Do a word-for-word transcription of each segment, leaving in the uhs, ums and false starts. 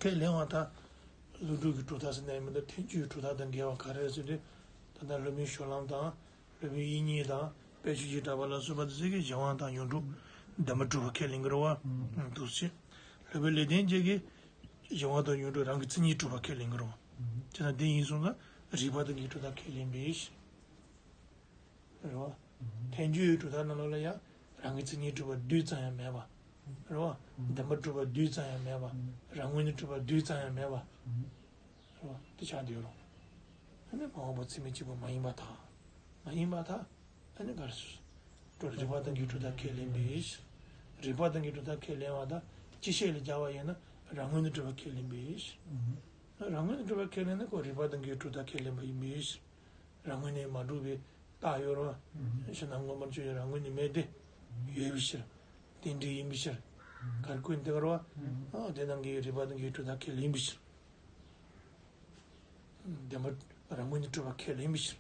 ཁས་ལེན་པ་དང་། སློབ་ཕྲུག་གི་གྲུབ་མཐའ་ཟེར་ན་ཡང་མི་འདུག་ཐལ་འགྱུར་གྱི་གྲུབ་མཐའ་དང་འགལ་བ་ག་རེ་རེད་ཟེར་དུས། ད་ལྟ་སློབ་མའི་སྤྱོད་ལམ་དང་། སློབ་མའི་དབྱིག་གཉེན་དང་། དཔེ་ཆོས་ཀྱི་གྲགས་པ་ལ་སོགས་པ་དེ་ཚོ་གི་གཞན་དབང་དང་ཡོངས་གྲུབ། བདེན་པར་གྲུབ་པ་ཁས་ལེན་གྱི་རེད་པ། འདུག་སེ། སློབ་དཔོན་ལེགས་ལྡན་འབྱེད་ཀྱིས་གཞན་དབང་དང་ཡོངས་གྲུབ་རང་གི་མཚན་ཉིད་གྲུབ་པ་ཁས་ལེན་གྱི་རེད་པ། དེ་ན་དེ་ཡིན་སོང་ཙང་རིགས་པ་དང་འགལ་གྱི་གྲུབ་མཐའ་ཁས་ལེན་པའི་ཕྱིར། རེད་པ། ཐལ་འགྱུར་གྱི་གྲུབ་མཐའ་ནང་ལོགས་ལ་ཡང་རང་གི་མཚན་ཉིད་གྲུབ་པ་རྡུལ་ཙམ་ཡང་མེད་པ། རེད་པ། བདེན་པར་གྲུབ་པ་རྡུལ་ཙམ་ཡང་མེད་པ། རང་ངོས་ནས་གྲུབ་པ་རྡུལ་ཙམ་ཡང་མེད་པ། རེད་པ། དེ་ཆགས་བསྡད་ཡོད་རེད། ཨ་ནི་མ་འོངས་པ་ཚད་མས་སྐྱེས་བུ་མ་ཡིན་པར་ཐལ། མ་ཡིན་པར་ཐལ། ཨ་ནི་ག་རེ་ཟེར། རིགས་པ་དང་འགལ་གྱི་གྲུབ་མཐའ་ཁས་ལེན་པའི་ཕྱིར། རིགས་པ་དང་འགལ་གྱི་གྲུབ་མཐའ་ཁས་ལེན་པ་དང་སྤྱི་བཤད་ལ་སྦྱར་བ་ཡིན་ན་རང་ངོས་ནས་གྲུབ་པ་ཁས་ལེན་པའི་ཕྱིར། རང་ངོས་ནས་གྲུབ་པ་ཁས་ལེན་ན་ཁོ་རིགས་པ་དང་འགལ་གྱི་གྲུབ་མཐའ་ཁས་ལེན་པ་ཡིན་པའི་ཕྱིར། རང་ངོས་ནས་མ་གྲུབ་པའི་རྟགས་ཡོད་རེད་པ། གཞན་དབང་མངོན་པར་གྱུར་ཡང་རང་ངོས་ནས་མེད་དེ། ཡོད་པའི་ཕྱིར། རྟེན་འབྲེལ་ཡིན་པའི་ཕྱིར། ག་རེ་བཀོད་འདུག་རེད་པ། ཨ་དེ་རྣམས་ཀྱིས་རིགས་པ་དང་འགལ་གྱི་གྲུབ་མཐའ་ཁས་ལེན་པའི་ཕྱིར། བདེན་པ་རང་ངོས་ནས་གྲུབ་པ་ཁས་ལེན་པའི་ཕྱིར།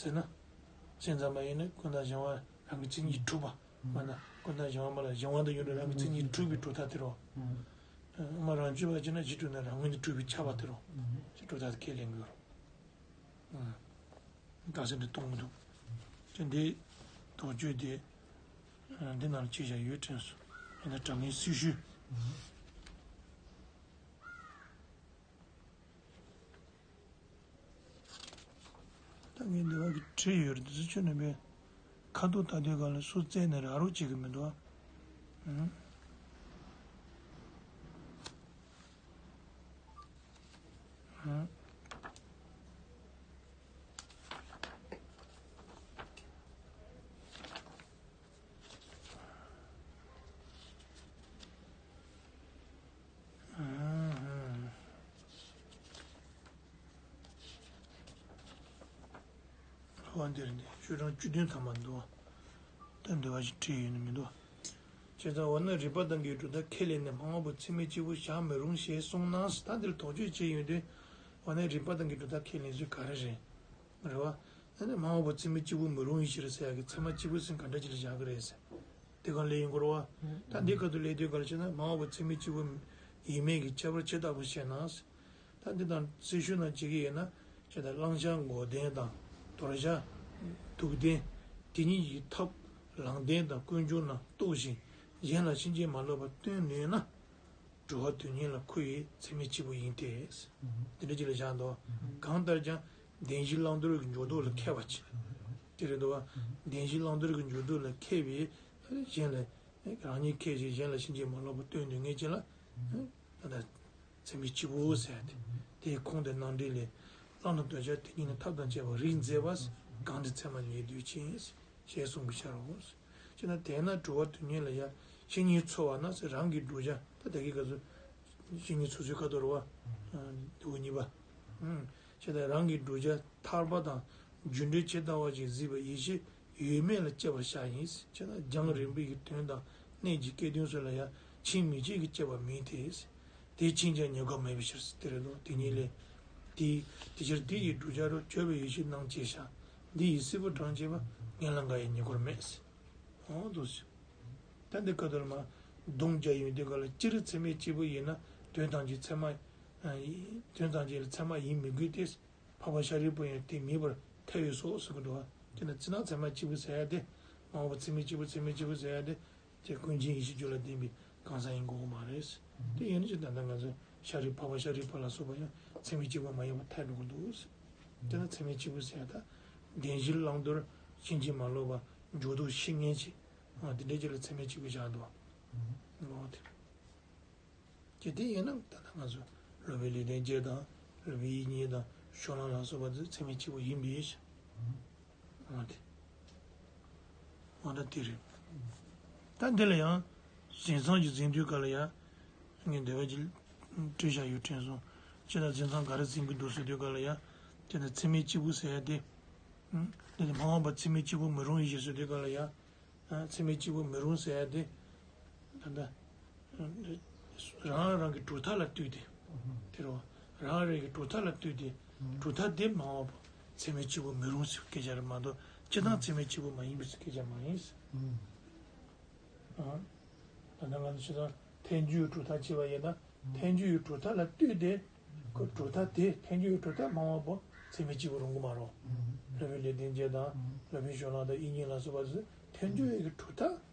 ཟེར་ན། སེམས་ཙམ་པ་ཡིན་ན་ཀུན་བཏགས་གཞན་དབང་རང་གི་མཚན་ཉིད་གྲུབ་པ། མ་ན་ཀུན་བཏགས་གཞན་དབང་མ་ལ་གཞན་དབང་དུ་ཡོད་པའི་རང་གི་མཚན་ཉིད་གྲུབ་པའི་གྲུབ་མཐའ་དེ་རེད་པ། ཨ་མ་རང་རྒྱུད་པ་བྱས་ན་གཞི་གྲུབ་ན་རང་ངོས་ནས་གྲུབ་པས་ཁྱབ་པ་དེ་རེད་པ། ཞེས་གྲུབ་མཐའ་དེ་ཁས་ལེན་དགོས་རེད། ཨ། རྟགས་གསལ་འདི་གཏོང་གི་འདུག་ཅེས་འདི། དོགས་གཅོད་དེ། ཨ་འདི་ནང་ལ་ཅི་བཞག་ཡོད་དྲན་སོང་། ཡིན་ན་དྲང་ངེས་སྲི་ཞུ། ད་ངས་འདི་བ་གི་བྲིས་ཡོད་རེད། འདི་ཚོ་ཁྱོད་ནས་པས་ཁ་ཐུག་ལྟ་དུས་ག་ལ་སུ་བཙལ་ནས་རག་རོགས་བྱེད་གི་མི་འདུག་ཨ། ཨང་། ཨང་། ཨང་། ཨང་། ལྷོ་བ་འདིར་ནི་ཤོག་གྲངས་བཅུ་བདུན་ཐམ་པ་འདུག་ད་འདི་བ་ཞིག་བྲིས་ཡོད་ནི་མི་འདུག་བྱས་ཙང་འོ་ན་རིགས་པ་དང་འགལ་གྱི་གྲུབ་མཐའ་ཁས་ལེན་ནས་མ་འོངས་པ་ཚད་མས་སྐྱེས་བུ་བཞག་མི་རུང་ཞེས་གསུངས་ན། ད་འདིར་དོགས་གཅོད་བྱས་ཡོང་དུས། འོ་ན་རིགས་པ་དང་འགལ་གྱི་གྲུབ་མཐའ་ཁས་ལེན་ཚུལ་ག་རེ་རེད། རེད་པ། ཨ་ནི་མ་འོངས་པ་ཚད་མས་སྐྱེས་བུ་མི་རུང་བའི་ཕྱིར་ཟེར་ཡག་གི་ཚད་མ་སྐྱེས་བུ་ཟེར་ག་འདྲ་ཅིག་ལ་བཞག་གི་རེད་ཟེར། དེ་གང་ལས་ཡིན་དགོས་རེད་པ། ད་འདི་ཁ་ཐུག་ལས་དུས་ག་ལ་བྱས་ན་མ་འོངས་པ་ཚད་མས་སྐྱེས་བུ་ཡིན་མིན་གྱི་ཁྱད་པར་ཇི་ལྟ་བུ་ཤེས་ན། ད་འདི་དང་སྲི་ཞུ་ནང་བྱེད་ཀྱི་ཡོད་ན། ཇི་ལྟར་བླང་བྱ་འགོག་བདེན་དང་། དོར་བྱ་སྡུག་བདེན། དེ་གཉིས་ཀྱི་ཐབས་ལམ་བདེན་དང་ཀུན་འབྱུང་རྣམས་རྟོགས་ཤིང་གཞན་ལ་ཕྱིན་ཅི་མ་ལོག་པར་སྟོན་ནུས་ན། འགྲོ་བ་དོན་གཉེར་ལ་མཁོ་བའི་ཚད་མས་སྐྱེས་བུ་ཡིན་ཏེ། འདི་འདྲ་ཅིག་ལ་བཞག་འདུག་གང་ལྟར་ཀྱང་བདེན་བཞི་བླང་དོར་གྱི་འཇུག་ལྡོག་ལ་མཁས་པ་ཅིག་དེ་རེད་འདུག་བ། བདེན་བཞི་བླང་དོར་གྱི་འཇུག་ལྡོག་ལ་མཁས་པའི་གཞན་ལ། རང་ཉིད་མཁས་ཤིང་གཞན་ལ་ཕྱིན་ཅི་མ་ལོག་པར་སྟོན་ནུས་མཁན་ཅིག་ལ། ད་ལྟ་ཚད་མས་སྐྱེས་བུ་ཟེར་ཏེ། དེའི་ཁུངས་དང་རྣམ་འགྲེལ་ལས། བླང་དང་དོར་བྱ་དེ་ཉིད་ནི་ཐབས་དང་བཅས་པ་རིགས་མཛད་པ། གང་འདི་ཚད་མ་ཉིད་དུ་ཕྱིན། ཞེས་གསུངས་པའི་ཕྱིར་རོ། ཅེ་ན་དེས་ན་འགྲོ་བ་དོན་གཉེར་ལ་ཡང་བཤེས་གཉེན་འཚོལ་བ་ན་ཟེར་རང་གི་བསྒྲུབ་བྱ་ད་ད་གིན་ག་ཚོད་བཤེས་གཉེན་འཚོལ་ཚུལ་ཁ་ཐུག་རེད་པ། འདི་བོ་གཉིས་པ། ཅེ་ན་རང་གི་བསྒྲུབ་བྱ་ཐར་པ་དང་རྒྱུ་འབྲས་ཇི་ལྟ་བ་ཞིག་གཟིགས་པའི་ཡེ་ཤེས་ཡོད་མེད་ལ་དཔྱད་པར་བྱ་ཡིན། ཅེ་ན་རྒྱང་རིང་པོའི་གི་དོན་དང་གནད་ཀྱི་སྐལ་དོན་སོགས་ལ་ཡང་ཕྱིན་མི་ཕྱིན་གྱི་དཔྱད་པ་མིན་ཏེ། དེ་ཕྱིན་ཀྱང་ཉེ་འགོག་མེད་པའི་ཕྱིར་ཟེར་དེ་རེད་དོ། དེ་ཉིད་ལས། དེ་དེ་ཕྱིར་དེ་ཡི་བསྒྲུབ་བྱ་རུ་གྱུར་པའི་ཡེ་ཤེས་རྣམས་བྱས་བཞག་འདི་ཡི་སྲིད་པ་གྲངས་ཅན་པ་ངན་ལ་འགའ་ཡང་ཉེ་འགོག་མེད་ཟེར། འོ་འདུག་ཟེར། ད་འདི་ཀ་དོར་མ་སྡོམ་རྒྱག་ཡོང་དུས་ག་ལ་སྤྱིར་ཚད་མས་སྐྱེས་བུ་ཡིན་ན་དོན་ཐམས་ཅད་ཚད་མ། དོན་ཐམས་ཅད་ལ་ཚད་མ་ཡིན་མི་དགོས་ཏེ། འཕགས་པ་ཤཱ་རིའི་བུ་ཡང་དེ་མེད་པར་ཐལ་བས་སོ་ཟེར་གི་འདུག་བ། དེ་ན་ཚིག་ནང་ཚད་མས་སྐྱེས་བུ་ཟེར་ཡ་དེ། མ་འོངས་པ་ཚད་མས་སྐྱེས་བུ་ཚད་མས་སྐྱེས་བུ་ཟེར་ཡ་དེ། དེ་ཀུན་མཁྱེན་ཡེ་ཤེས་རྒྱུད་ལ་ལྡན་པའི་གང་ཟག་ཡིན་དགོས་ཀྱི་མ་རེད། དེ་ཡིན་ན་ཅི་ད་ལྟ་ང་ཚོ་ཤཱ་རིའི་འཕགས་པ་ཤཱ་རིའི་བུ་ལ་སོགས་པ་ཡང་ཚད་མས་སྐྱེས་བུ་མ་ཡིན་པར་ཐལ་འགྲོ་གི་འདུག་དེ་ན་ཚད་མས་སྐྱེས་བུ་ཟེར་ཡ་ད། བདེན་བཞིའི་བླང་དོར་ཕྱིན་ཅི་མ་ལོག་པ་འཇུག་ལྡོག་ཤེས་མཁན་ཅིག་དེ་འདྲའི་ཅིག་ལ་ཚད་མས་སྐྱེས་བུ་བཞག་འདུག་བ། ལོག་དེ། ཀྱེ་དེ་ཡིན་ན་ད་ལྟ་ང་ཚོ་སློབ་དཔོན་ལེགས་ལྡན་འབྱེད་དང་སློབ་དཔོན་དབྱིག་གཉེན་དང་ཕྱོགས་གླང་ལ་སོགས་པ་ཚོ་ཚད་མས་སྐྱེས་བུ་ཡིན་པའི་ཕྱིར། འོ་དེ། འོ་ད་དེ་རེད། ད་འདི་ལ་ཡང་། གཞན་མཚང་གི་འཛིན་དུས་ག་ལ་ཡང་། ངས་འདོད་པ་ཅིག་བྲིས་བཞག་ཡོད་དྲན་སོང་། ཅི་ལྟར་གཞན་མཚང་ག་རེ་འཛིན་གྱི་འདུག་ཟེར་དུས་ག་ལ་ཡང་། དེ་ནི་ཚད་མས་སྐྱེས་བུ་ཟེར་ཡ་དེ། འདི་ནི་མ་འོངས་པ་ཚད་མས་སྐྱེས་བུ་མི་རུང་ཡིན་ཞེས་ཟེར་དུས་ག་ལ་ཡང་། ཚད་མས་སྐྱེས་བུ་མི་རུང་ཟེར་ཡ་དེ། ད་ལྟ། རང་རང་གི་གྲུབ་མཐའ་ལ་ལྟོས་ཏེ། དེ་རུ། རང་རང་གི་གྲུབ་མཐའ་ལ་ལྟོས་ཏེ། གྲུབ་མཐའ་དེ་མ་འོངས་པ་ཚད་མས་སྐྱེས་བུ་མི་རུང་ཟེར་སྐད་ཆ་རེད་མ་གཏོགས་སྤྱིར་བཏང་ཚད་མས་སྐྱེས་བུ་མ་ཡིན་པའི་སྐད་ཆ་མ་ཡིན། ད་ལྟ་ང་ཚོ་སྤྱིར་བཏང་ ཐལ་འགྱུར་གྲུབ་མཐའ་བྱས་པ་ཡིན་ན། ཐལ་འགྱུར་གྲུབ་མཐའ་ལ་ལྟོས་ཏེ། ཁོ་གྲུབ་མཐའ་དེ་ཐལ་འགྱུར་གྲུབ་མཐའ་སྨྲ་བ་པོ་ཚད་མས་གཅིག་པུ་རུང་གི་མ་རེད། སློབ་དཔོན་ལེགས་ལྡན་འབྱེད་དང་། སློབ་དཔོན་ཞོར་ལམ་དང་དབྱིག་གཉེན་ལ་སོགས་པ་ཚོས་ཐལ་འགྱུར་གྱི་གྲུབ་མཐའ།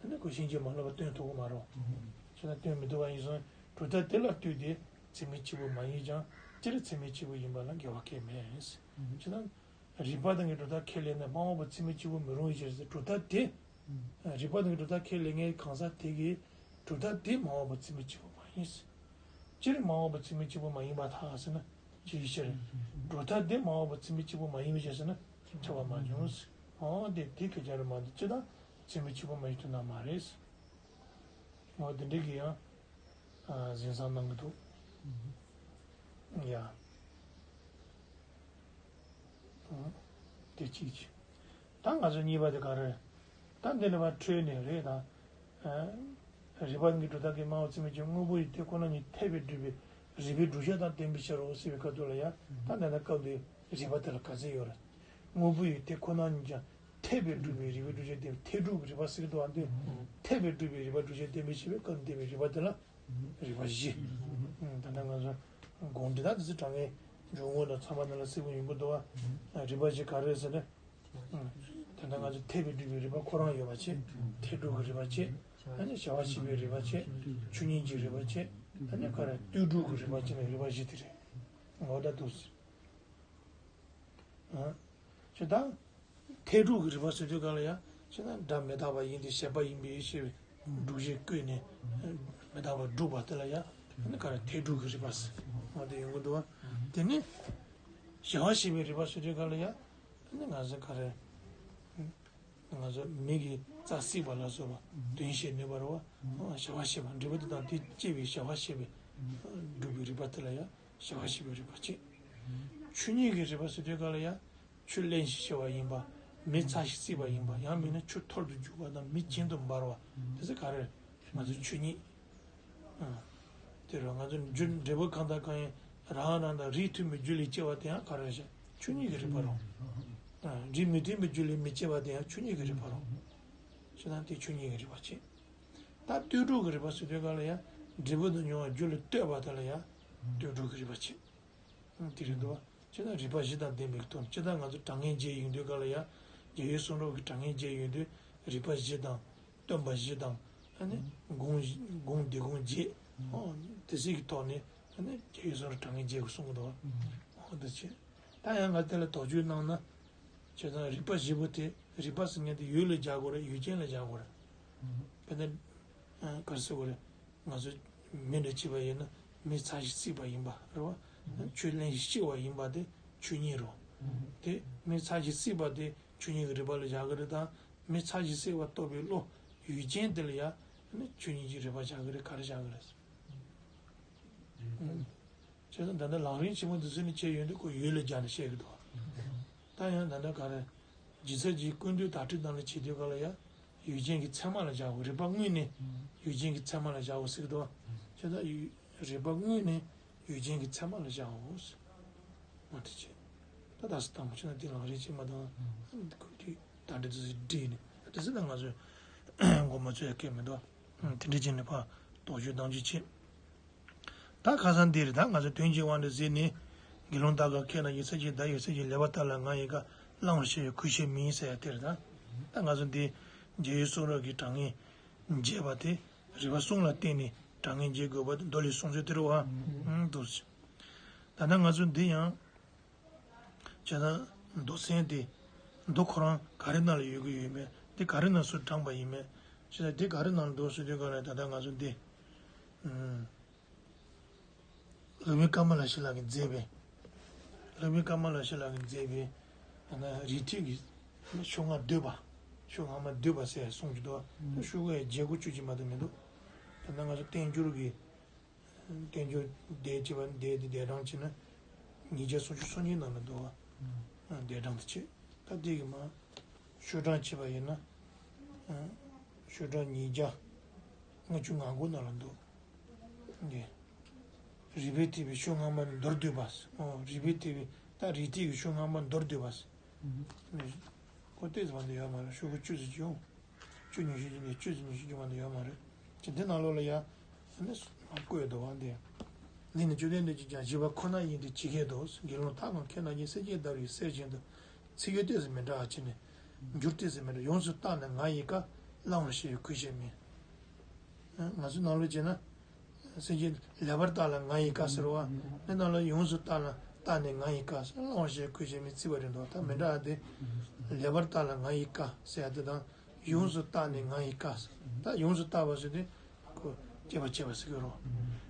ཨ་ནི་ཁོ་ཕྱིན་ཅི་མ་ལོག་པར་སྟོན་ཐུབ་ཀྱི་མ་རེད། བྱས་ན་སྟོན་མི་ཐུབ་པ་ཡིན་ཙང་གྲུབ་མཐའ་དེ་ལ་ལྟོས་ཏེ་ཚད་མས་གཅིག་པུ་མ་ཡིན་ཀྱང་། སྤྱིར་ཚད་མས་གཅིག་པུ་ཡིན་པ་ལ་འགལ་བ་གང་ཡང་མེད། བྱས་ན། རིགས་པ་དང་གི་གྲུབ་མཐའ་ཁས་ལེན་ནས་སྨྲ་བ་པོ་ཚད་མས་གཅིག་པུ་མི་རུང་བའི་ཕྱིར་ཟེར། གྲུབ་མཐའ་དེ། རིགས་པ་དང་གི་གྲུབ་མཐའ་ཁས་ལེན་མཁན་གང་ཟག་དེ་གིས་གྲུབ་མཐའ་དེ་སྨྲ་བ་པོ་ཚད་མས་གཅིག་པུ་མ་ཡིན་ཟེར། སྤྱིར་སྨྲ་བ་པོ་ཚད་མས་གཅིག་པུ་མ་ཡིན་པར་ཐལ་ཟེར་ན་ཅི་ཡི་ཕྱིར། གྲུབ་མཐའ་དེ་སྨྲ་བ་པོ་ཚད་མས་གཅིག་པུ་མ་ཡིན་པའི་ཕྱིར་ཟེར་ན་ཁྱབ་པ་མ་བྱུང་ཟེར། འོ་དེ་དེ་སྐད་ཆ་རེད་མ་གཏོགས་སྤྱིར་བཏང་ཚད་མས་གཅིག་པུ་མ་ཡིན་ཐུབ་ན་མ་རེད་ཟེར། འོ་དེ་འདྲ་གི་ཡང་། ཨ། ཟིན་བསམ་གནང་གི་འདུག་ཡ། ཨ། དེ་གཅིག་བྱས། ད་ང་ཚོ་གཉིས་པ་དེ་ག་རེ། ད་འདི་ལ་བ་འཕྲོས་ནས་རེད་ད། ཨ། རིགས་པ་གི་གྲུབ་མཐའ་གིས་སྨྲ་བ་ཚད་མས་གཅིག་དངོས་པོ་ཡི་དེ་ཁོ་ན་ཉིད་འཐད་པས་སྒྲུབ་པའི་རིགས་པའི་བསྒྲུབ་བྱ་དང་ལྡན་པའི་ཕྱིར་རོ་ཟེར་བའི་སྐབས་དེ་ལ་ཡ། ད་འདི་ན་སྐབས་དེ་རིགས་པ་དེ་ལ་ག་ཚད་ཡོད་རེད། དངོས་པོ་ཡི་དེ་ཁོ་ན་ཉིད་ཀྱང་འཐད་པས་སྒྲུབ་པའི་རིགས་པའི་བསྒྲུབ་བྱ་ལྡན་པའི་འཐད་སྒྲུབ་ཀྱི་རིགས་པ་ཟེར་གྱི་འདུག་ཨ། འདི་འཐད་པས་སྒྲུབ་པའི་རིགས་པ་བསྒྲུབ་བྱ་ལྡན་པའི་ཕྱིར་བའི་སྐབས་ལྡན་པའི་རིགས་པ་དེ་ལ་རིགས་པ་བཞི། ད་ལྟ་ང་ཚོ་དགོངས་འགྲེལ་ད་དེ་ཚོ་དྲང་ངེས་འཇུག་ངོགས་དང་ཚང་མ་ནང་ལ་གསལ་པོ་ཡོང་གི་འདུག་བ། རིགས་པ་བཞི་ག་རེ་རེད་ཟེར་ན། ད་ལྟ་ང་ཚོ་འཐད་པས་སྒྲུབ་པའི་རིགས་པ་ཁོ་རང་ཡོད་པ་བྱས། འཐད་སྒྲུབ་ཀྱི་རིགས་པ་བྱས། ཨ་ནི་བྱ་བ་ཤེས་པའི་རིགས་པ་བྱས། ཆོས་ཉིད་ཀྱི་རིགས་པ་བྱས། ཨ་ནི་ག་རེ་ལྟོས་གྲུབ་ཀྱི་རིགས་པ་བྱས་ནས་རིགས་པ་བཞི་དེ་རེད། འོ་ད་འདུག་ཟེར། ཨ། ཅེས་དང་། འཐད་སྒྲུབ་ཀྱི་རིགས་པ་ཟེར་དུས་ག་ལ་ཡ། ཅེས་ན་སྒྲ་མི་རྟག་པ་ཡིན་ཏེ་བྱས་པ་ཡིན་པའི་ཕྱིར་བའི་སྒྲུབ་བྱེད་བཀོད་ནས་མི་རྟག་པར་སྒྲུབ་པ་དེ་ལ་ཡ། ཨ་ནི་ག་རེ་འཐད་སྒྲུབ་ཀྱི་རིགས་པ་ཟེར་བ་དེ་ཡོང་གི་འདུག་བ། དེ་ནི་བྱ་བ་ཤེས་པའི་རིགས་པ་ཟེར་དུས་ག་ལ་ཡ། ཨ་ནི་ང་ཚོ་ག་རེ། ང་ཚོ་མིག་གིས་རྩྭ་བསྲེགས་པ་ལ་སོགས་པ་དོན་ཤེས་ནུས་པ་རེད་བ། བྱ་བ་ཤེས་པ་འབྲས་བུ་དེ་དང་དེ་སྐྱེ་བའི་བྱ་བ་ཤེས་པའི་སྒྲུབ་པའི་རིགས་པ་དེ་ལ་ཡ་བྱ་བ་ཤེས་པའི་རིགས་པ་བྱེད། ཆོས་ཉིད་ཀྱི་རིགས་པ་ཟེར་དུས་ག་ལ་ཡ། ཆུ་རླན་ཞིང་གཤེར་བ་ཡིན་པ། མེ་ཚ་ཞིང་བསྲེགས་པ་ཡིན་པ། ཡང་མིན་ན་ཆུ་འཐོར་དུ་འཇུག་པ་དང་མེ་གྱེན་དུ་འབར་བ། དེ་ཚོ་ག་རེ་རེད། ང་ཚོའི་ཆོས་ཉིད། ཨ། དེ་རུ་ང་ཚོ་རྒྱུ་འབྲས་བུ་གང་དང་གང་ཡིན་རང་རང་དང་རིགས་མཐུན་པའི་རྒྱུ་ལས་སྐྱེ་བ་དེ་ཡང་ག་རེ་རེད། ཆོས་ཉིད་ཀྱི་རིགས་པ་རེད། ཨ། རིགས་མི་མཐུན་པའི་རྒྱུ་ལས་མི་སྐྱེ་བ་དེ་ཡང་ཆོས་ཉིད་ཀྱི་རིགས་པ་རེད། ཞེ་ན་དེ་ཆོས་ཉིད་ཀྱི་རིགས་པ་བྱེད། ད་ལྟོས་གྲུབ་ཀྱི་རིགས་པ་ཟེར་དུས་ག་ལ་ཡ། འབྲས་བུ་དང་མྱོང་བ་རྒྱུ་ལ་ལྟོས་པ་དེ་ལ་ཡ། ལྟོས་གྲུབ་ཀྱི་རིགས་པ་བྱེད། དེ་རེད་འདུག་བ། ཅེས་ན་རིགས་པ་བཞི་དང་ལྡན་པའི་སྟོབས། ཅེས་ན་ང་ཚོ་གྲངས་ངེས་བརྒྱད་ཡོང་དུས་ག་ལ་ཡ། རྒྱལ་བའི་གསུང་རབ་ཀྱི་གྲངས་ངེས་བརྒྱད་ཡོང་དུས་རིགས་པ་བཞི་དང་། སྟོན་པ་བཞི་དང་། ཨ་ནི་སྒོམ་སྒོམ་སྡེ་སྒོམ་བརྒྱད། ཨོ། དེ་ཚོ་གི་ཐོག་ནས་ཨ་ནི་རྒྱལ་བའི་གསུང་རབ་གྲངས་ངེས་བརྒྱད་ཀྱིས་གསུང་གི་འདུག་བ། ཨོ་དེ་བྱས། ད་ཡང་ང་དེ་ལ་དོགས་གཅོད་གནང་ན། བྱས་ཙང་རིགས་པ་བཞི་པོ་དེ་རིགས་པ་ཟེར་མཁན་དེ་ཡུལ་ལ་སྦྱར་དགོས་རེད། ཡུལ་ཅན་ལ་སྦྱར་དགོས་རེད། དཔེར་ན། ཨ། ག་རེ་ཟེར་དགོས་རེད། ང་ཚོ་མི་འདྲ་བྱས་པ་ཡིན་ན་མེ་ཚ་ཞིང་བསྲེགས་པ་ཡིན་པ་རེད་བ། ཆུ་རླན་ཞིང་གཤེར་བ་ཡིན་པ་དེ་ཆོས་ཉིད་རེད། དེ་མེ་ཚ་ཞིང་བསྲེགས་པ་དེ་ཆོས་ཉིད་ཀྱི་རིགས་པ་ལ་བཞག་གི་རེད་དང་། མེ་ཚ་ཞིང་བསྲེགས་པ་རྟོགས་པའི་བློ་ཡུལ་ཅན་དེ་ལ་ཡ་ནི་ཆོས་ཉིད་ཀྱི་རིགས་པ་བཞག་གི་རེད། ག་རེ་བཞག་གི་རེད། བྱས་ཙང་ད་ལྟ་ལམ་རིམ་ཆེན་མོ་འདི་ཚོ་ནི་ཁྱེད་ཡོང་དུས་ཁོ་ཡུལ་ལ་སྦྱར་ནས་བཤད་ཀྱི་འདུག་ད་ཡང་ད་ལྟ་ག་རེ། ཇི་སྲིད་ཀྱི་ཀུན་བཏུས་བརྡ་སྤྲོད་ནང་ལ་བྱེད་དུས་ག་ལ་ཡ། ཡུལ་ཅན་གྱི་ཚད་མ་ལ་བཞག་དགོས། རིགས་པ་དངོས་ནི་ཡུལ་ཅན་གྱི་ཚད་མ་ལ་བཞག་དགོས་ཟེར་གྱི་འདུག་བྱས་ཙང་ཡུལ་རིགས་པ་དངོས་ནི་ཡུལ་ཅན་གྱི་ཚད་མ་ལ་བཞག་དགོས། འོ་དེ་བྱས། ད་ད་སི་དང་པོ་བྱས་ན་དེ་ལམ་རིམ་ཆེན་མོ་དང་། ཀུན་བཏུས་བརྡ་སྤྲོད་དེ་ཚོ་བསྒྲིགས་ནས་དེ་ཚོ་ད་ང་ཚོས་མགོ་མ་ཚོས་ཡ་སྐད་མི་འདུག་དེ་འདྲ་བྱས་ནས་ཕར་དོགས་གཅོད་གཏང་རྒྱུ་བྱེད། ད་ཁ་སང་འདིར་ད་ང་ཚོ་དོན་གྱི་དབང་དུ་གཟིགས་ནས་དགེ་སློང་དག་ག་ཁྱེད་རྣམས་ཀྱི་ཚེ་གཅིག་བདག་གི་ཚེ་གཅིག་ལེགས་པར་བལྟ་ལ་ང་ཡི་བཀའ་བླང་བར་བྱ་བའི་གུས་ཞབས་མིན་ཟེར་ཡ་དེར་ད། ད་ང་ཚོ་འདི་རྒྱལ་བའི་གསུང་རབ་ཀྱི་གྲངས་ངེས་བརྒྱད་པ་དེ་རིགས་པ་གསུམ་ལ་བརྟེན་ནས་གྲངས་ངེས་འབྱེད་དགོས་པ་དེ་མདོ་ལས་གསུངས་ཚུལ་དེ་རེད་བ། འདུག་ཟེར། ད་ལྟ་ང་ཚོ་འདི་ཡང་། བྱས་ཙང་མདོ་ཚན་དེ། མདོ་ཁོ་རང་ག་རེ་ནང་ལ་ཡོད་ཀྱི་ཡོད་མེད། འདི་ག་རེ་ནང་སུ་དྲངས་པ་ཡིན་མེད། བྱས་ཙང་འདི་ག་རེ་ནང་ལ་འདུག་ཟེར་དུས་ག་ལ་ད་ལྟ་ང་ཚོ་འདི། ཨུམ། སློབ་དཔོན་ཀ་མ་ལ་ཤཱི་ལ་གིས་མཛད་པའི། སློབ་དཔོན་ཀ་མ་ལ་ཤཱི་ལ་གིས་མཛད་པའི། ཨ་ན་རིགས་ཐིགས་ཀྱི། ཤོག་ལྔ་བསྡུས་པ། ཤོག་ལྔ་མ་བསྡུས་པ་ཟེར་གསུངས་ཀྱི་འདུག་ཤོག་གུ་ཡང་བརྒྱད་དགུ་བཅུ་གཅིག་མ་གཏོགས་མི་འདུག་ད་ལྟ་ང་ཚོ་བསྟན་འགྱུར་གྱི། བསྟན་འགྱུར་སྡེ་བྱས་པ་སྡེ་དེ་སྡེ་གྲངས་བྱས་ན། ཉིས་བརྒྱ་སུམ་ཅུ་སོ་གཉིས་ནང་ལ་འདུག་བ། སྡེ་གྲངས་དེ་བྱས། ད་དེ་གི་མ། ཤོག་གྲངས་བྱས་པ་ཡིན་ན། ཤོག་གྲངས་ཉིས་བརྒྱ་ལྔ་བཅུ་ང་དགུ་ནང་ལ་འདུག་འདི། རིགས་པས་འཐད་པའི་ཤོག་སྔ་མ་མདོར་བསྡུས་པ། རིགས་པས་འཐད་པའི་ད་རིགས་ཐིགས་ཀྱི་ཤོག་སྔ་མ་མདོར་བསྡུས་པ། ནི། ཁོ་ཏོག་ཙམ་མ་གཏོགས་ཡོད་མ་རེད། ཤོག་གུ་བཅུ་ཙམ་ཅིག་ཡོང་། བཅུ་ཉི་ཤུ་ཅིག་ནས་བཅུ་ཙམ་ཉི་ཤུ་ཅིག་མ་གཏོགས་ཡོད་མ་རེད། ཅི་འདི་ནང་ལོགས་ལ་ཡ། ནི་བཀོད་འདུག་པ་འདི། འདི་ནི་བཅོམ་ལྡན་འདས་ཀྱིས་ཀྱང་བཞེད་པ་ཁོ་ན་ཡིན་ཏེ་ཇི་སྐད་དུ། དགེ་སློང་དག་གམ་མཁས་རྣམས་ཀྱིས། སེམས་ཅན་བདར་བའི་གསེར་བཞིན་དུ། ཚིག་ཡུལ་ཏོག་ཙམ་མི་འདྲ་བ་བྱས་ནས། འགྱུར་ཏོག་ཙམ་མི་འདྲ། ཡོངས་སུ་བརྟགས་ནས་ང་ཡི་བཀའ། བླང་བར་བྱ་བའི་གུས་ཕྱིར་མིན། ང་ཚོའི་ནང་ལོགས་བྱས་ན། སེམས་ཅན་ལེགས་པར་བརྟགས་ལ་ང་ཡི་བཀའ་ཟེར་བ། འདི་ནང་ལ་ཡོངས་སུ་བརྟགས་ལ་བརྟགས་ནས་ང་ཡི་བཀའ་ཟེར། བླང་བར་བྱ་བའི་གུས་ཕྱིར་མིན་བརྩིས་པ་རེད་འདུག་ད་མི་འདྲ་བ་དེ། ལེགས་པར་བརྟགས་ལ་ང་ཡི་བཀའ་ཟེར་ཡ་དེ་དང་། ཡོངས་སུ་བརྟགས་ནས་ང་ཡི་བཀའ་ཟེར། ད་ཡོངས་སུ་བརྟགས་པ་ཟེར་དུས། ཁོ་དཔྱད་པ་བྱས་པ་ཟེར་གི་རེད།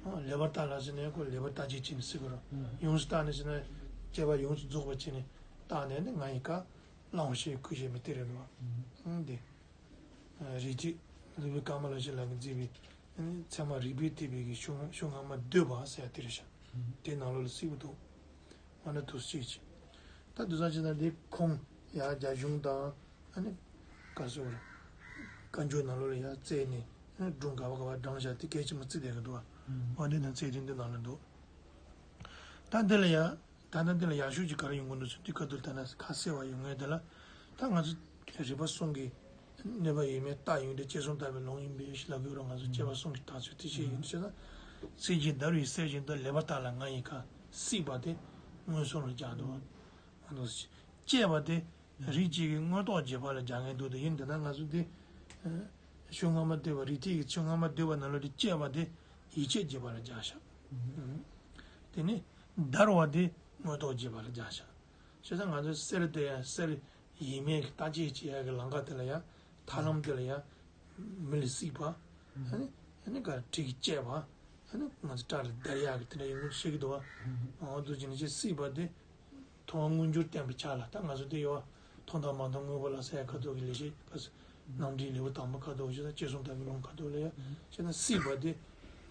ཨ་ལེགས་པར་བརྟགས་ལ་ཟེར་ནས་ཁོ་ལེགས་པར་བརྟག་དཔྱད་བྱས་ནས་ཟེར་གི་རེད། ཡོངས་སུ་བརྟགས་ནས་ཟེར་ན། དཔྱད་པ་ཡོངས་སུ་རྫོགས་པ་བྱས་ནས་བརྟགས་ནས་ནི་ང་ཡི་བཀའ། བླང་བར་བྱ་བའི་གུས་ཕྱིར་མིན་དེ་རེད་འདུག་ཨ་འདི། རིགས་གཅིག་སློབ་དཔོན་ཀ་མ་ལ་ཤཱི་ལ་གིས་མཛད་པའི་ཚད་མ་རིགས་པས་བསྟན་པའི་གི་ཤོག་ཤོག་སྔ་མ་བསྡུས་པ་ཟེར་ཡ་དེ་རེད་ཤག་དེའི་ནང་ལོགས་ལ་གཟིགས་པ་འདུག་ཨ་ནི་འདུག་སེ་བྱས། ད་འདུག་སེ་བྱས་ན་འདི་ཁུངས་ཡ་རྒྱ་གཞུང་དང་། ཨ་ནི་ག་རེ་ཟེར་དགོས་རེད། བཀའ་འགྱུར་ནང་ལོགས་ལ་ཡ་བཙལ་ནས། ཨ་ནི་སྒྲུང་ག་བ་ག་བ་བགྲངས་བཞག་དེ་གལ་ཆེན་པོ་བརྩི་བསྡད་ཀྱི་འདུག་པ། འོ་འདི་ནང་བཙལ་དུས་འདི་ནང་ལ་འདུག་ད་འདི་ལ་ཡ། ད་ལྟ་འདི་ལ་ཡག་ཤོས་ཀྱི་ག་རེ་ཡོང་གི་འདུག་ཟེར་དུས། སྐབས་དེར་ད་ནི་ཁ་གསལ་བ་ཡོང་ངེས་དེ་ལ། ད་ང་ཚོ་རིགས་པ་གསུམ་གྱིས་གནོད་པ་ཡོད་མེད་བརྟག་ཡོང་དུས་དཔྱད་གསུམ་བརྟག་པའི་ལུང་ཡིན་པས་ཞེས་ལབ་ཀྱི་ཡོད་རེད། ང་ཚོ་དཔྱད་པ་གསུམ་གྱིས་བརྟག་ཚུལ་དེ་བཤད་ཡོད་དུས་ཟེར་ན། སེམས་ཅན་བདར་བའི་གསེར་བཞིན་དུ། ལེགས་པར་བརྟགས་ལ་ང་ཡི་བཀའ། སྲིད་པ་དེ་མངོན་སུམ་ལ་སྦྱར་འདུག་ཨ་ནི་དཔྱད་པ་དེ་རིགས་གཅིག་གིས་མངོན་རྟོགས་རྒྱས་པ་ལ་སྦྱར་མཁན་འདུག་དེ་ཡིན་དེ་ན་ང་ཚོ་འདི། ཤོག་སྔ་མ་བསྡུས་པ། རིགས་གཅིག་གིས་ཤོག་སྔ་མ་བསྡུས་པ་ནང་ལོགས་དེ་དཔྱད་པ་དེ་ཡིད་ཆེས་རྒྱས་པ་ལ་སྦྱར་ཤག་དེ་ནས་བདར་བ་དེ་མངོན་རྟོགས་རྒྱས་པ་ལ་སྦྱར་ཤག་བྱས་ཙང་ང་ཚོས་གསེར་དེ་ཡང་གསེར་ཡིན་མིན་གྱི་བརྟག་དཔྱད་བྱེད་ཡག་གི་ལམ་ཁ་དེ་ལ་ཡང་། ཐབས་ལམ་དེ་ལ་ཡང་། མི་ལ་གཟིགས་པ། ཨ་ནི་ཨ་ནི་ག་རེ་གྲི་གིས་བཅད་པ། ཨ་ནི་ང་ཚོ་སྐྲ་ལ་བདར་ཡག་གི་དེ་འདྲ་ཡོང་གི་ཤེས་ཀྱི་འདུག་པ། འོ་འདུག་བྱས་ནས་ཅིག་སྲིད་པ་དེ། མཐོང་བ་མངོན་གྱུར་བསྟན་པའི་ཆ་ལ། ད་ང་ཚོ་དེ་ཡོད་པ། མཐོང་དང་མ་མཐོང་དངོས་པོ་ལ་ཟེར་ཡག་ཁ་ཐུག་གི་ལེགས་བཤད་ཁ་སོ། རྣམ་འགྲེལ་ལེའུ་དང་པོ་ཁ་ཐུག་བྱས་ཙང་དཔྱད་གསུམ་བརྟག་པའི་ལུང་ཁ་ཐུག་ལ་ཡང་། བྱས་ན་སྲིད་པ་དེ།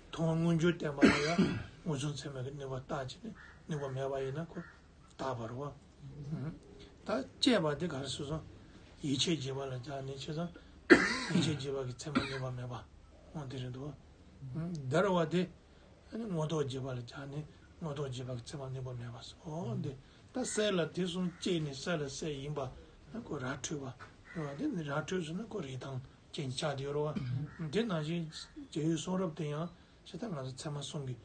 མཐོང་བ་མངོན་གྱུར་བསྟན་པ་ལ་ཡང་མངོན་སུམ་ཚད་མའི་གནོད་པ་བརྟག་བྱས་ནས་གནོད་པ་མེད་པ་ཡིན་ན་ཁོ་བརྟགས་པ་རེད་པ། ད་དཔྱད་པ་དེ་ག་རེ་ཟེར་སོང་། ཡིད་ཆེས་རྒྱས་པ་ལ་སྦྱར་ནས་བྱས་ཙང་། ཡིད་ཆེས་རྒྱས་པ་གི་ཚད་མ་གནོད་པ་མེད་པ། འོ་དེ་རེད་འདུག་པ། བདར་བ་དེ། ཨ་ནི་མངོན་རྟོགས་རྒྱས་པ་ལ་སྦྱར་ནས་མངོན་རྟོགས་རྒྱས་པ་གི་ཚད་མ་གནོད་པ་མེད་པ་སོགས། འོ་འདི། ད་གསེར་ལ་དེ་གསུམ་བཅད་ནས་གསེར་ལ་གསེར་ཡིན་པ། ཨ་ཁོ་ར་འཕྲོད་པ་རེད་པ། དེ་ནི་ར་འཕྲོད་ཟེར་ན་ཁོ་རིགས་དང་རྐྱེན་ཆགས་བསྡད་ཡོད་རེད་པ། དེ་ནང་བཞིན་རྒྱལ་བའི་གསུང་རབ་དེ་ཡང་། བྱས་ཙང་ང་ཚོ་ཚད་མ་གསུམ་གྱི་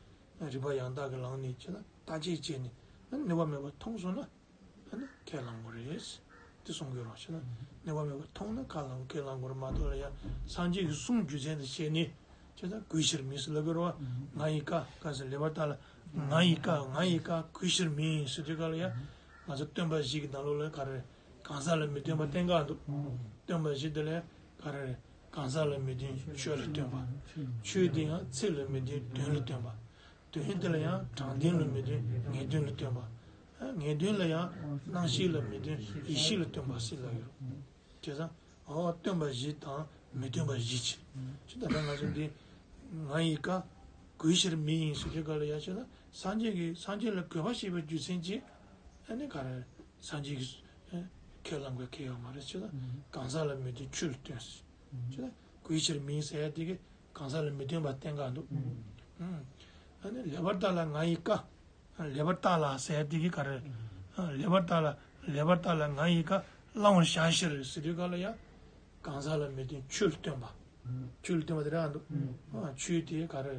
རིགས་པ་ཡང་དག་གི་ལམ་ནས་བྱས་ན་བརྟག་དཔྱད་བྱས་ནས་ཨ་ནི་གནོད་པ་མེད་པ་མཐོང་སོང་ན། ཨ་ནི་ཁས་བླང་དགོས་རེད། དེ་གསུང་གི་ཡོད་རེད་པ། བྱས་ན་གནོད་པ་མེད་པ་མཐོང་ན་ཁས་བླང་ཁས་བླང་དགོས་རེད་མ་གཏོགས་ལ་ཡ། སངས་རྒྱས་ཀྱི་གསུང་རྒྱུ་མཚན་དུ་བྱས་ནས་བྱས་ཙང་གུས་ཕྱིར་མིན་ཟེར་ལབ་ཀྱི་རེད་པ། ང་ཡི་བཀའ་བཀའ་ཟེར་ལེགས་པར་བརྟགས་ལ། ང་ཡི་བཀའ་ང་ཡི་བཀའ་གུས་ཕྱིར་མིན་ཟེར་དུས་སྐབས་ལ་ཡ། ང་ཚོ་སྟོན་པ་བཞི་གི་ནང་ལོགས་ལ་ག་རེ་རེད། གང་ཟག་ལ་མི་སྟོན་པ་བསྟན་ག་འདུག་སྟོན་པ་བཞི་དེ་ལ་ག་རེ་རེད། གང་ཟག་ལ་མི་སྟོན་ཆོས་ལ་སྟོན་པ། ཆོས་དེ་ཡང་ཚིག་ལ་མི་སྟོན་དོན་ལ་སྟོན་པ། དོན་དེ་ལ་ཡང་དྲང་དོན་ལ་མི་སྟོན་ངེས་དོན་ལ་སྟོན་པ། ངེས་དོན་ལ་ཡང་རྣམ་ཤེས་ལ་མི་སྟོན་ཡེ་ཤེས་ལ་སྟོན་པ་ཟེར་ལབ་ཡོད། བྱས་ཙང་འོ་སྟོན་པ་བཞི་དང་མི་སྟོན་པ་བཞི་ཅིག་ཅི་ད་ལྟ་ང་ཚོ་འདི་ང་ཡི་བཀའ་གུས་ཕྱིར་མིན་ཟེར་དུས་སྐབས་ལ་ཡ། བྱས་ན་སངས་རྒྱས་ཀྱི་སངས་རྒྱས་ལ་གུས་པ་བྱེད་པའི་རྒྱུ་མཚན་གྱིས་ཨ་ནི་ག་རེ་སངས་རྒྱས་ཀྱི་ཁས་བླངས་དགོས་ཁེལ་ཡོད་མ་རེད། བྱས་ན་གང་ཟག་ལ་མི་སྟོན་ཆོས་ལ་སྟོན་ཟེར། བྱས་ན་གུས་ཕྱིར་མིན་ཟེར་ཡ་དེ་གིས་གང་ཟག་ལ་མི་སྟོན་པ་བསྟན་ག་འདུག་ཨ་ནི་ལེགས་པར་བརྟགས་ལ་ང་ཡི་བཀའ། ལེགས་པར་བརྟགས་ལ་ཟེར་ཡ་དེ་གིས་ག་རེ། ལེགས་པར་བརྟགས་ལ་ལེགས་པར་བརྟགས་ལ་ང་ཡི་བཀའ་བླང་བར་བྱ་ཕྱིར་ཟེར་དུས་སྐབས་ལ་ཡ། གང་ཟག་ལ་མི་སྟོན་ཆོས་ལ་སྟོན་པ། ཆོས་ལ་སྟོན་པ་དེ་རང་འདུག་ཨ་ཆོས་དེ་ག་རེ།